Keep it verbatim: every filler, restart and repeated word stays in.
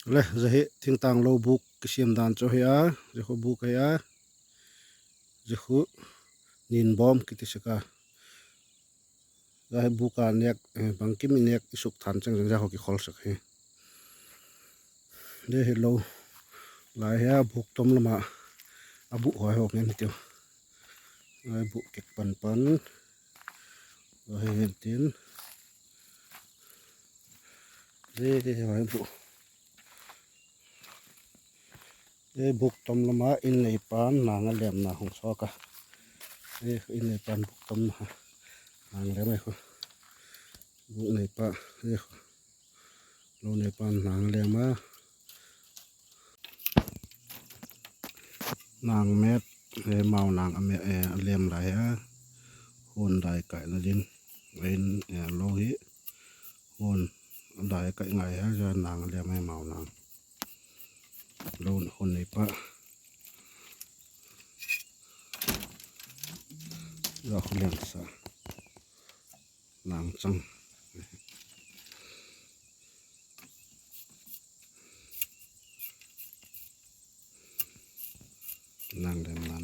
Le, jahi thingtang lou buk kisem dan chu hi a, jakhu buk hi a, jakhu nin bom kiti saka. Jahi buka nek, eh, bangkim i nek i suk than chang chang jakhu kikhol sak hi. Jahi lou lai hi a buk tom lama a buk hoi ho ngen tiu. Jahi buk kek pan pan. Jahi hen tin. Jahi buk. Ei buk tom lama in neipan nang a lem na hung soka. Ei in neipan buk tom na nang lem ei khu. Buk neipa ei khu. Lou neipan nang a lem a. Nang met ei mau nang a me ei a lem lai a. Hon dai kai na din. Ei in ei lou hi. Hon dai kai ngai a ja nang a lem ei mau nang. Lou hon neipa. Jakhu lem sa. Nang chang. Nang lem na